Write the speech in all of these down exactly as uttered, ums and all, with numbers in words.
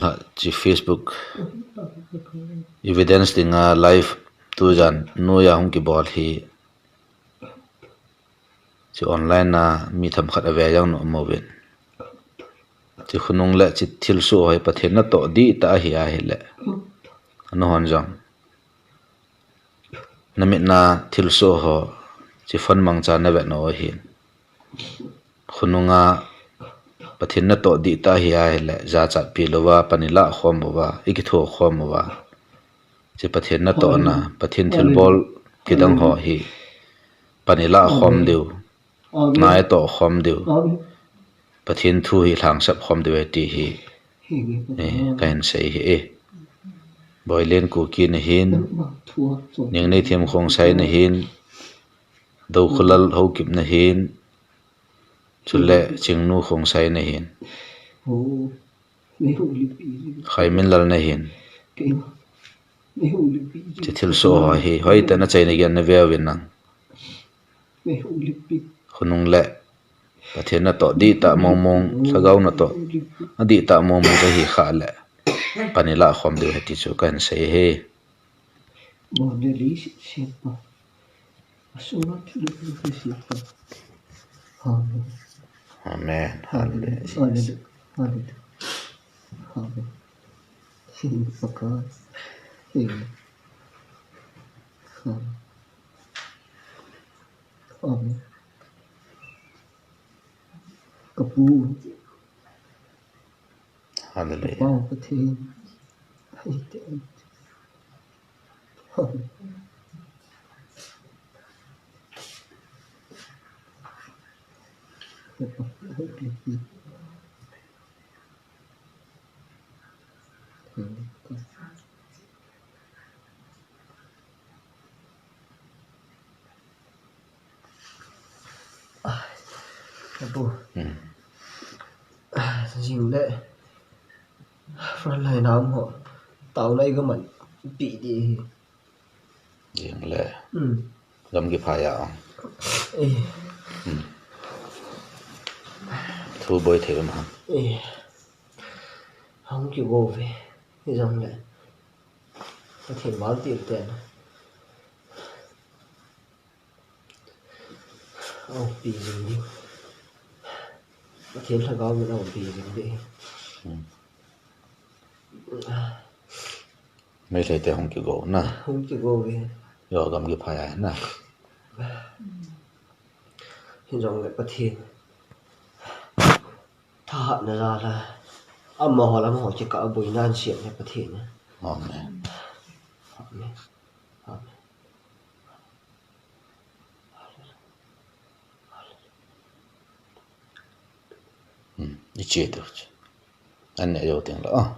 Chi Facebook evidence dinga live tujan noiya hung kibol hi chi online a mi themkhat ave jong na um uvin. Chi khonung le chi thilsoh ho hi Pathen natoh dihtah ahi ahile, nahon jong namit na thilsoh ho chi phone mangcha navet nau ahin. Khonunga Pathen natoh dihtah ahi ahile, jachatpi louva pan ilah khom uva, ikitho khom uva, chi Pathen natohna, Pathen thilbol kidang ho hi pan ilah khom diu, na itoh khom diu, Pathen thu hi lhangsap khom diu ahi ti hi, eh, kahin sei hi e. Boilen Kuki nahin, Nengneithem Khongsai nahin, Doukholal Haokip nahin, chule Chingnu Khongsai nahin, Khaiminlal nahin. Chi thilsoh ho hi hoitah in achaina geiya nave uvin lang, khonung le Pathen natoh dihtah mongmong, lhagao natoh adihtah mongmong kahi khah le, pan ilah khom diu ahi ti chu kahin sei hi. Amen. Amen. Hallelujah. Hallelujah. Hallelujah. Amen. Amen. Amen. Kapu. Hallelujah. Kapu Pathen. Amen. Apu. Hmm. Jing le front line a um ho, taona i gaman pi di hi. Jing le. Hmm. Gam kiphai a. Eh. Hmm. Thu boi thei um ham? Eh. Hung kigo ve. Jong le. Pathen val til ten. Aumpi jing ding. Pathen lhagao min aumpi jing ding. Hmm. Meitei te hung kigo na. Hung kigo ve. Yo gam kiphai a na. Hijong le Pathen thahatna jal a, amaho le amaho kikah a boina ahin sem le Pathen. Amen. Amen. Amen. Hmm, i che tu. An ne yo ting lo.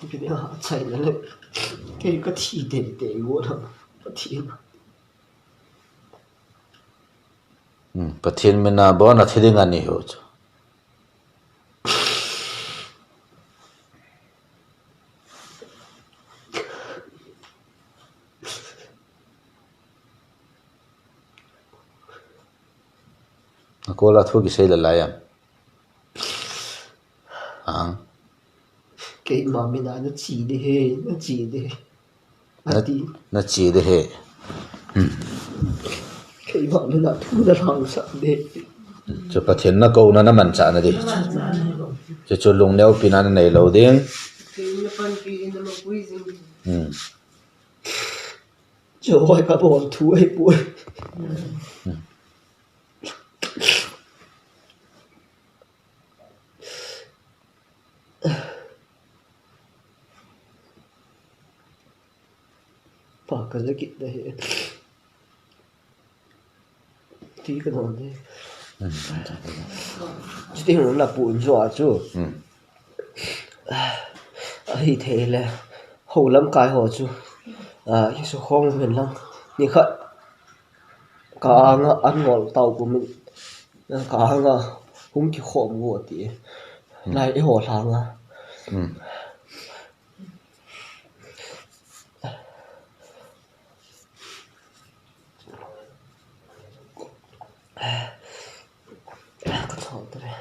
Kei a chaina le, kei ka thi teitei go na, ka thi na. Hmm, Pathen mina bon a thi ding ani ho chu. Akola thu kisei la lai am? Ang. Keima mina na chi de he, na chi de he. Na, ati. Na chi de he. Hmm. Keima mina thu na lhangsah de. Chu Pathen na kouna na manchah na di. Chu chu lungneopi na na nei lou ding. Hmm. Chu hoi ka bol thu ahi poi. Hmm. Pa ka ja kit da he. Ti ka don de. Hmm. Chuti hung na pu in jo a chu. Hmm. Ahithei le. Ho lamkai ho chu. Ah, Jesu khong hin lang. Ni khat. Ka anga an ngol tau pu min. Ka anga hung kikhom go ti. Hmm. Lai eiho lhanga. Hmm. Ka chok ta ve.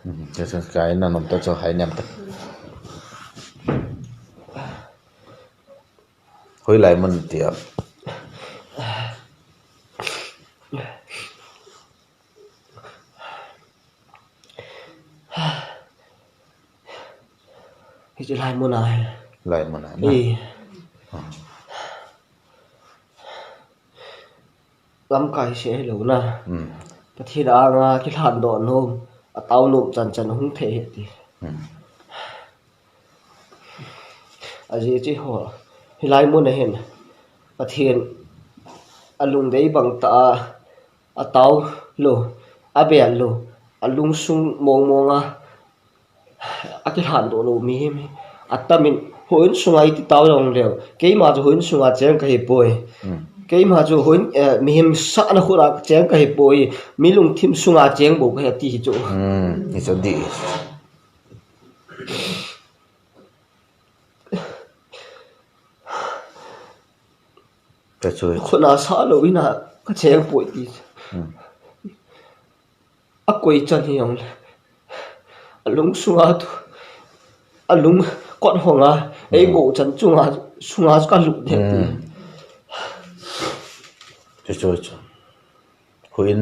Hmm, ka chok ka ina nom ta chok hai niam ta. Hoilai mun tia. Hiche lai mun a hi. Lai mun a na. I. Ah. Lamkai se hilou na. Hmm. Pathen anga kilhan doh nom, atao nom chan chan hung thei hi ti. Hmm. Ajeh chu ho, hilai mun a hin, Pathen alungdei bang tah a, atao lou, abel lou, alungsung mong mong a, akilhan doh lou mihem hi atam in, houin sunga iti tao jong leu, keima chu houin sunga cheng kahi poi. Hmm. Keima chu houin, eh, mihem sahna khut a cheng kahi poi. Mi lungthim sunga cheng bou kahi ati hi chu. Hmm, hichu dih. Ka chu. Khut a sah lou in a ka cheng poi ti. Hmm. Akoi chan hi jong le. Alung sunga tu. Alung kot hong a. Ei, hmm, go chan chunga, sunga ka lut de ti. Hmm. Chu, chu, chu. Houin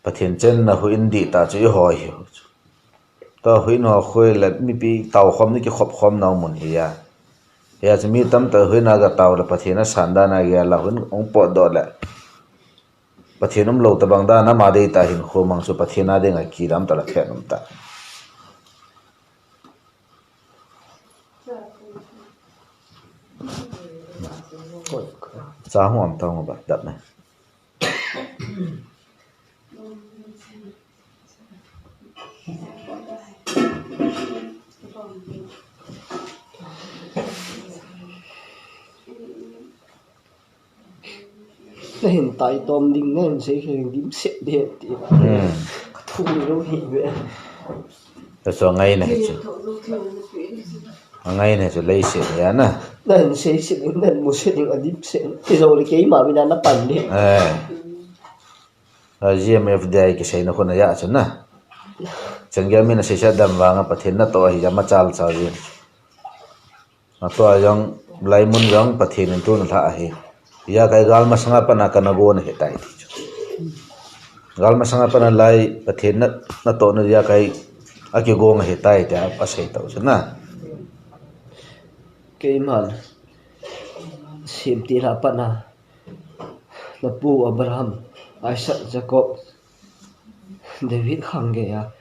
Pathen chenna houin dih tah chu i hoi hi. Tua houin ho khoi le mipi tao khom ni kikhop khom nau mun hi a. Hia chu mi tamtah houin a ga tao le Pathen asan dan a gel a houin hung potdoh le. Pathen umlou tabang dan a ama dei tah hinkho mang chu Pathen a dinga kidam tah le phet um tah. Cha hung am tang ba dap ne. Na hin taitom ding, na hin sei khe ding, dimset ding ti. Hmm. Ka thu lou hi ve. Ka chu angai na hi chu. Angai na hi chu leiset hi a na. Na hin seiset ding, na hin muset ding, adimset. Ti jou le keima mina na pan ding. Eh. A G M F D I kiseina khun a ja chu na. Changel min a seisa dam vang a Pathen natoh ahi ja machal chal jin. Atua jong, lai mun jong Pathen in tun lha ahi. Ijakai gal masanga pat a kana go na ahitai ti chu. Gal masanga pat a lai Pathen na, natohna ijakai akigong ahitai tia asei tau chu na. Keiman, semtil a pat a, na pu Abraham, Isaac, Jacob, David khang gei a,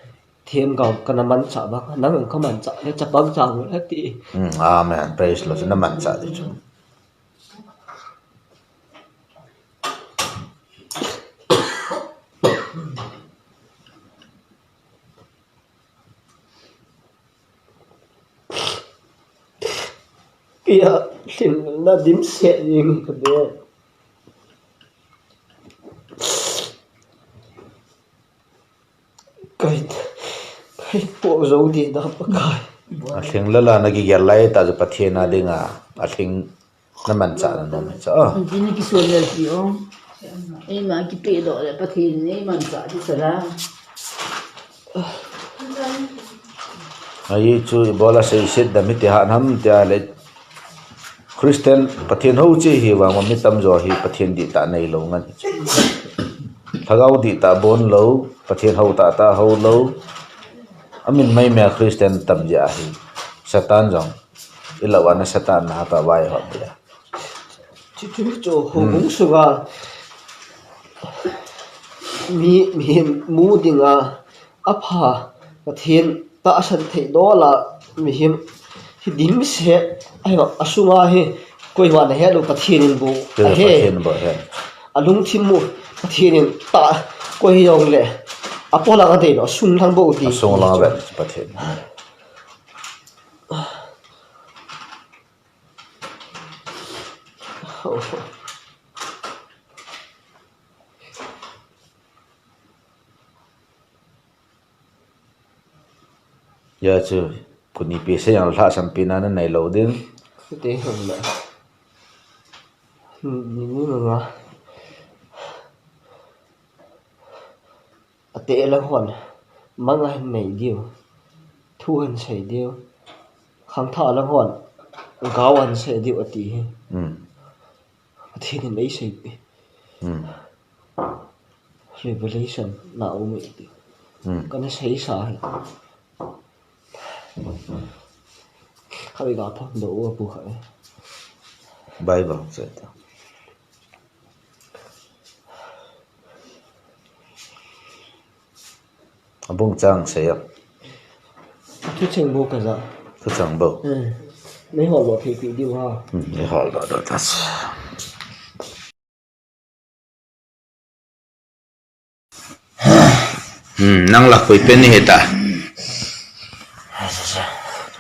themgao kana manchah vang, nang jong ka manchah le chapang chang u le ti. Hmm, amen. Praise Lord. Na manchah di chu. Kei a lhin na dimset jing ka be. Kai, kai po jou di da Pakai. A lhing lala na kigel lai tah chu Pathen a dinga, a lhing na manchah na nom hi chu. Ti ni kisuan lel ti o. Eima kipehdoh le Pathen in eimanchah ti sala. Ahi chu ibola seiset dam hiti ham tia le Christian Pathen hou che hi vang mi tamjo hi Pathen dihtah neilou ngan hi chu. Lhagao dihtah bonlou, Pathen hou tahtah houlou. Amin maimai a Christian tam jeh ahi. Satan jong. Ilou ana Satan na hata vai hot dia. Chuchu chu houbung sunga mi, mihem mu dinga apha Pathen tahsan thei dola mihem hi dimset ahi, asunga hi koima na het lou Pathen in bou ahe. Pathen bou ahe. Alungthim u Pathen in tah koi jong le apolang adei lou, asung lang bou ti. Asung lang ve Pathen. Ya chu, kuni pi se yang lhasam pi na na nei lou ding. Te hum na. Hmm, ni ni ma ma. Te la hon, mang a hin nei diu, thu hin sei diu, khangthah la hon, gao hin sei diu ati hi. Hmm. Pathen in ei sei pi. Hmm. Revelation na um e ti. Hmm. Kana sei sa hi. Khavi ga pham do u pu kha e. Bible se ta. Abung chang se ya. Thucheng bo ka ja. Thucheng bo. Hmm. Nei hol lo thei pi diu ha. Hmm, nei hol lo do ta. Hmm, nang lah koi pen ni heta.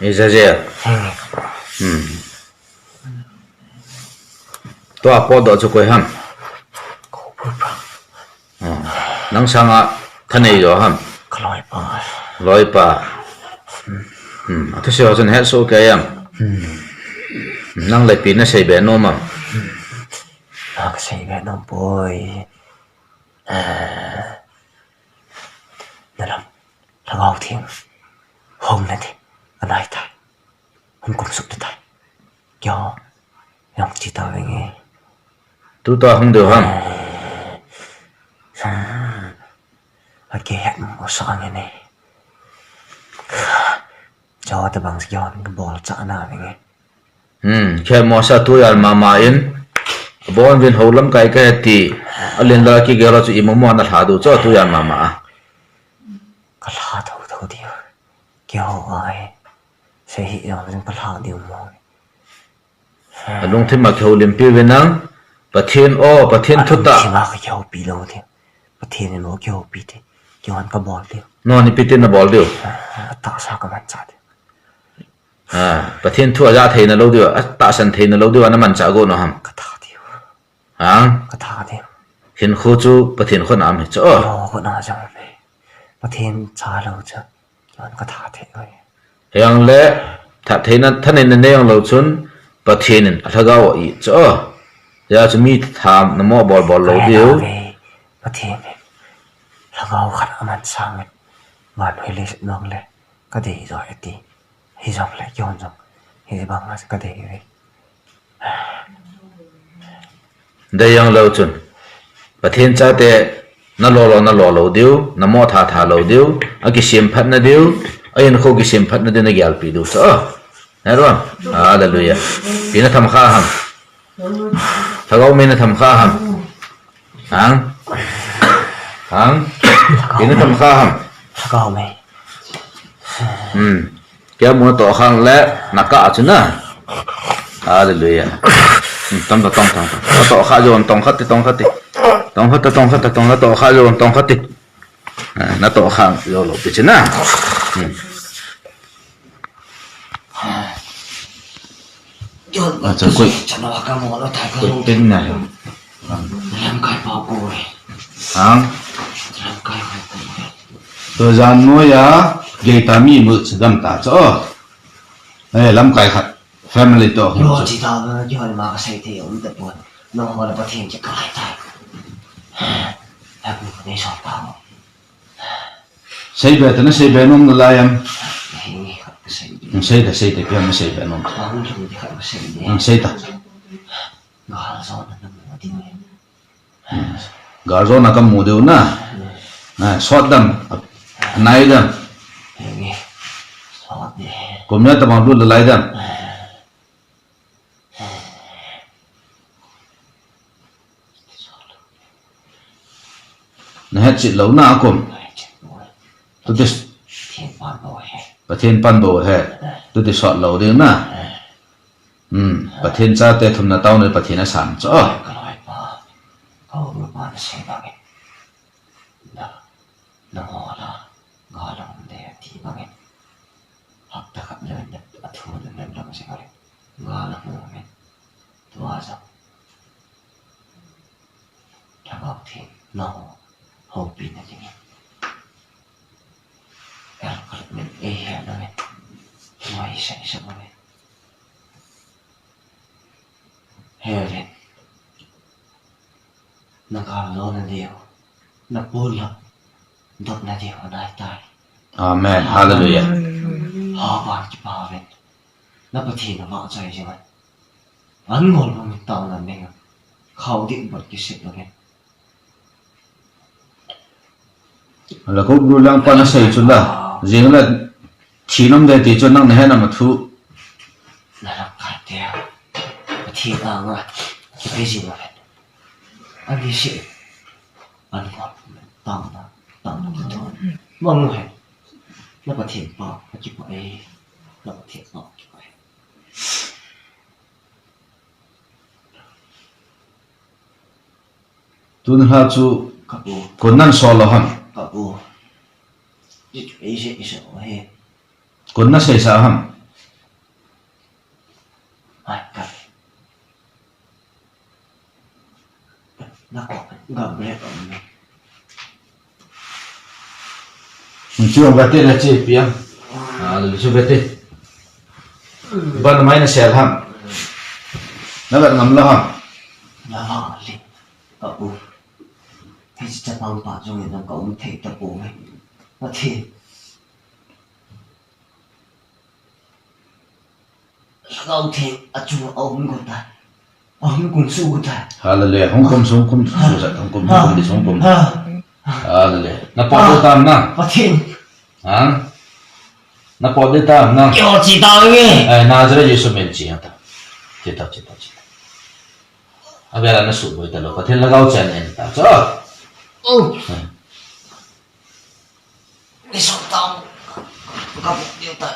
Ni sa je. Hmm. Tua po do chu koi ham. Hmm. Nang sanga thanei jo ham. Ka loipa. Loipa. Hmm. Athu se ho chun het so ke yam. Hmm. Nang le pi na sei be nom am. Ka sei be nom poi. Na lam, Lhagao Theng hung na ti, anai tai, hung kum suk tai. Kio, yang chi ta venge. Tu ta hung deu ham. A ke het mo sa nge ne. Cho ta bang kio, bol cha na venge. Hmm, khe mo sa tu yal mama in. Abon vin ho lamkai ka ti. Alin la ki gelo chu imo mo na lha du cho tu yal mama. Ka lha tho tho diu. Kio ai. Se hi yong jing ka lha diu mo. Alungthim a kihoulimpi uvin nang. Pathen o, Pathen thu ta. Alungthim a ka kihoupi lou diu. Pathen in o kihoupi te. Kio an ka bol diu. No ni pi te na bol diu. Tahsa ka man cha diu. Ah, Pathen thu a ja theina lou diu, a tahsan theina lou diu, ana manchah go no ham. Ka tha diu. Hang? Ka tha diu. Hinkho chu Pathen khut a um hi chu. Yo, khut a jong um hi. Pathen cha lou chu. Yon ka tha thei oi. Hiang le, tha theina, thaneina nei ang lou chun, Pathen in a lhagao a i chu. Ya chu mi tham na mo bol bol lou diu. Pathen in lhagao khat a man sang in. Van hoi le sit nong le. Ka dei jo e ti. Hi jong le kion jong. Hi bang a ka dei ve. Dei jong lou chun. Pathen chate na lo lo na lo lou diu, na mo tha tha lou diu, a kisem phat na diu, a hinkho kisem phat na diu na gelpi diu chu. Amen. Hallelujah. Pi na tham kha ham. Lhagao mei na tham kha ham. Hang? Hang? Pi na tham kha ham. Lhagao mei. Hmm. Kei mu na toh khang le na kah chu na. Hallelujah. Hmm, tam ta tong tong tong. Na toh kha jo tong khat ti tong khat ti. Tong khat ta tong khat ta tong na toh kha jo tong khat ti. Ah, na toh khang jo lou pi chu na. Hmm. Acha, koi. Chana ka mo lo ta ka lo. Koi pen na. Lamkai pa ko e. Hang? Lamkai pa ko e. To jan noiya, gei ta mi mu chidam ta cho. Eh, lamkai khat. Family to. Yo, chi ta na, yo, ma ka sei te, um, ta pon. No, ho la Pathen ki kai ta. Ha, ku ne so ta. Sei be ta na sei be nom na lai am. Hei, khat ka sei be. Sei ta, sei ta, pia ma sei be nom. Ang lu di khat ka sei be. Sei ta. Gal zo na na mu di ne. Gal zo na ka mu diu na. Na, sot dam. Nai dam. Hei, sot de. Kum ya ta bang lu la lai dam. Na het chit lou na a kum. Tuti s-, Pathen pan bou he. Tuti sot lou ding na. Hmm. Pathen chate thum na tao na Pathen a san cho. Na ho la, gal a um de ti bangin. Hapta khat le na a thu le na lam se kare. Gal a mu me. Tua sa. Lhagao Theng, na ho, houpi na dingin. El khat men, ei he na men. Tua hi sa sa men. Heaven. Na gal lo na diu. Na pon la. Dotna ding ho nai tai. Amen. Hallelujah. Hallelujah. Haba kipa ven. Na Pathen na vahchoi jing a. An ngol bang min taona ning a. Khao dik bot kisep lo ven. La ko bru lang pa na sei chu la. Jing la thi nom de ti chu nang na he na ma thu. Na la ka te. Pathen anga. Kipe jing a ven. Ani se. An ngol bang min taona. Taona tu. Mang he. Na Pathen pa. Akipa e. Na Pathen pa. Akipa e. Tun ha chu Ka pu. Kun nan sol lo ham. Ka pu. Ei se, ei se, o he. Kun na sei sa ham. Ai, ka. Na ko, ga break on. Chu ga te na che pia. Ah, lu chu ga te. Ban mai na sel ham. Na ban ngam lo ham. Na ha le. Ka pu. Hiche chapang pa jong in ka um thei ta pu nge. Pathen. Lhagao Theng achung a hung got ta. Ahung kum su got ta. Hallelujah. Hung kum su, hung kum su, hung kum, hung kum di, hung kum. Hallelujah. Na pot de tam na. Pathen. Ha? Na pot de tam na. Kyo chi ta nge. Ai, Nazareth Jesu min chi ta. Chi ta, chi ta, chi ta. Abela na su boi ta lo. Pathen Lhagao chen en ta. Cho. Oh. Ni so ta. Ka pot de ta.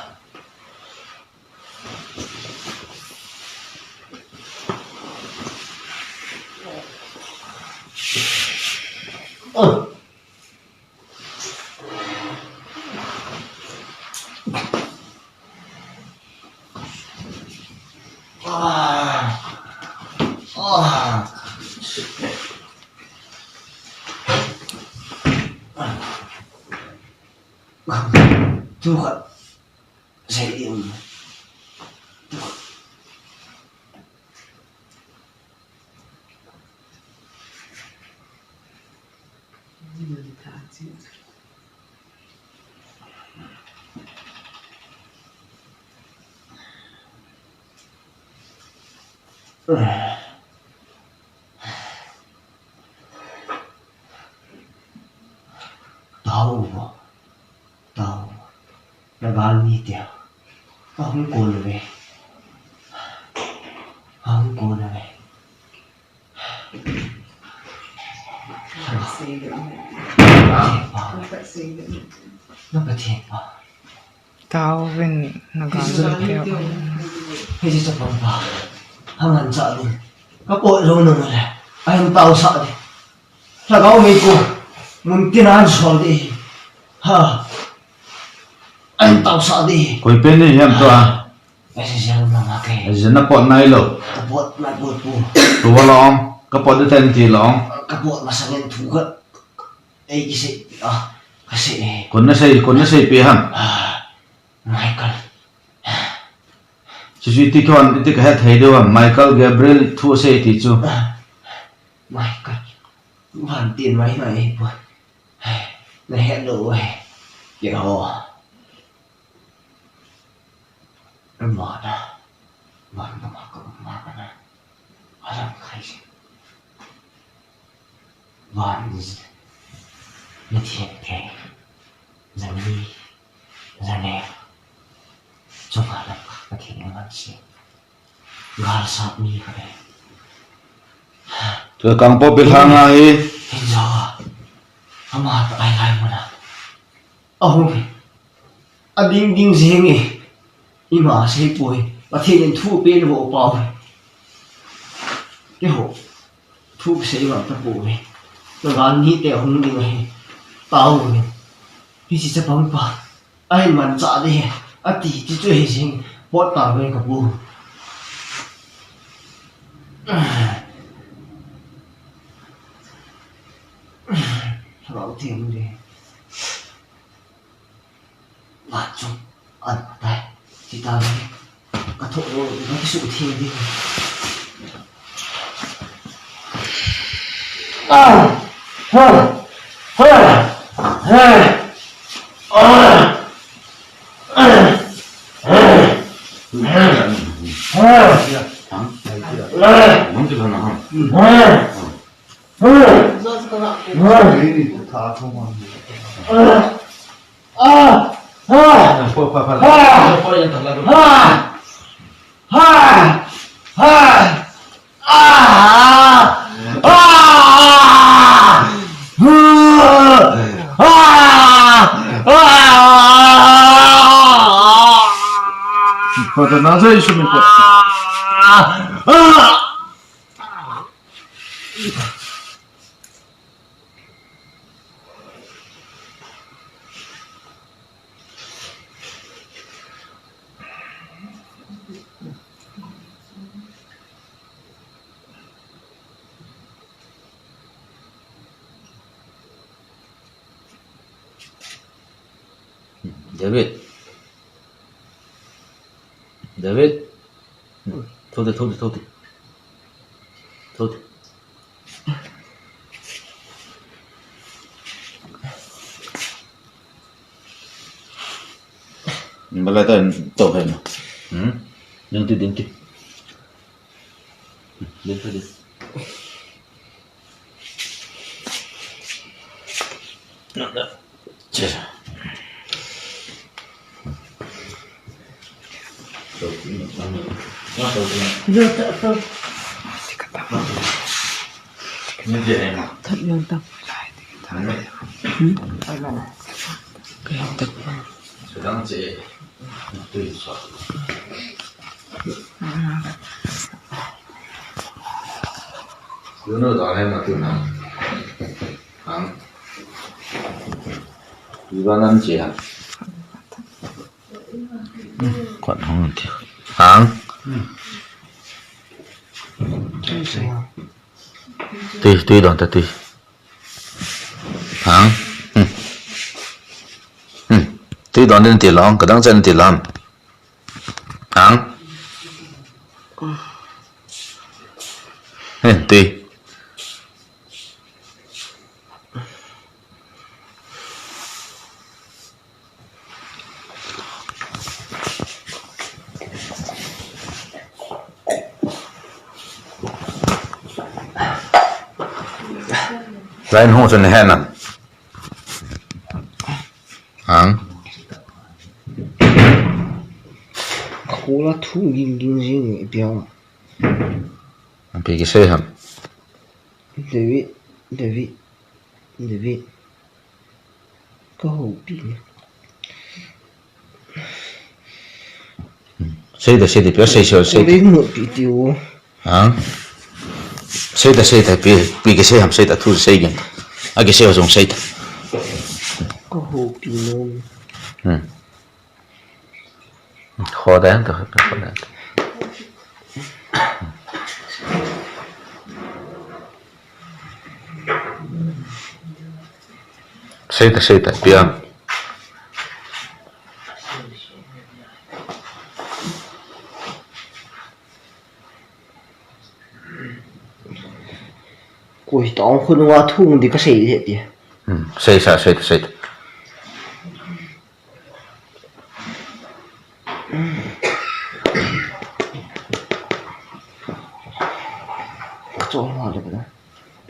Tu ka. Sei ding. Tao vo, tao vo. Na gal ni te. Ahung kon ve. Ahung kon ve. Na Pathen pa. Tao vin na gal ni te. Hiche chapang pa. Hang an cha lu. Ka pot lou na le. Ahin tao sa de. Lhagao mei ko, mun tin a an sol ding. Ha. An tao sa ding. Koi pen ni hiam tua? Ai, si siang na ma ke. Ai, si na pot nai lo. Ka pot nai pot pu. Tua lo, ka pot de ten ti lo. Ka pot masang en thu ka. Ei, kisei, ah, ka sei. Kon na sei, kon na sei pi ham. Ah, Michael. Chu chu iti kon, iti ka het thei deu ham. Michael Gabriel thu sei ti chu. Ah, Michael. Van tin mai na e pu. Na het lou e. Keiho. Van na. Van na ma ka ma na. Alam khai se. Van is. Na thiam ke. Zani. Zani. Chunga lam ka thiam ngan se. Gal sat mi kha e. Tua kang po bil hang a hi. Hin jo. Ama ta ai lai mo na. Ahung. A ding ding jing e. Ima sei poi. Pathen in thu pe lo pau. Keiho. Thu sei lo ta poi. Tua gal ni te hung ding e. Tao ni. Hiche chapang pa. Ahin manchah ding, ati, ti chu hi jing, pot ta ve ka pu. Lhagao Theng le. Van chu, an tai, ti ta ve, ka tho lo, ka kisu theng ding. Ah! Ha! Ha! David. David. Thou te, thou te, thou te. Thou te. Balai ta to hai na. Hmm? Ding ti, ding ti. Ding ti, ding. Luno dang hen na tu na. Ang. Iba nan che ha. Kon hong ti. Ang. Tui, tui don ta tui. Ang. Hmm. Hmm. Tui don din ti long, kadang chen ti lam. Ang. Hen tui. Lain hong chun hen na. Ang. Akula thu ging ging jing i piang. Ang pi kisei ham. David, David, David. Ka houpi. Sei da, sei da, pi, sei, sei, sei. Ka houpi ti u. Ha? Sei ta, sei ta, pi, pi kisei ham, sei ta, thu sei gin. A kisei ho jong sei ta. Ka houpi nom. Hmm. Kho da, to, kho da. Sei ta, sei ta, pi a. Koi tong khun wa thung di ka sei le ti. Hmm, sei sa, sei ta, sei ta. Ka chol ma le ka.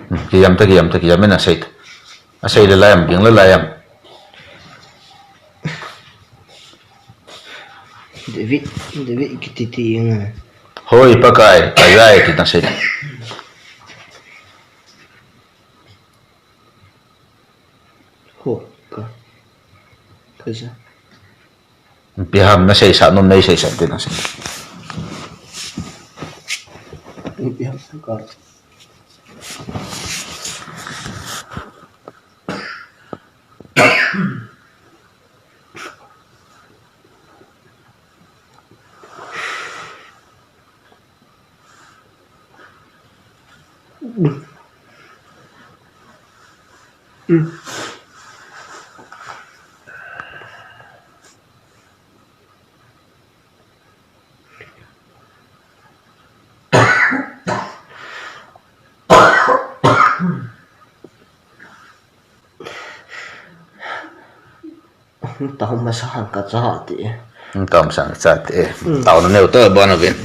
Hmm, kiyam ta, kiyam ta, kiyam na sei ta. A sei le lai am, ging le lai am. David, David kiti ti nga. Hoi Pakai, a jai ti na sei. Ho, ka. Ka ja. Pi ham na sei sa nom nei sei sa ti na sei. Pi ham sa ka. Tao masa hang ka cha ti. Tao masa hang ka cha ti. Tao na neo ta ba na vin.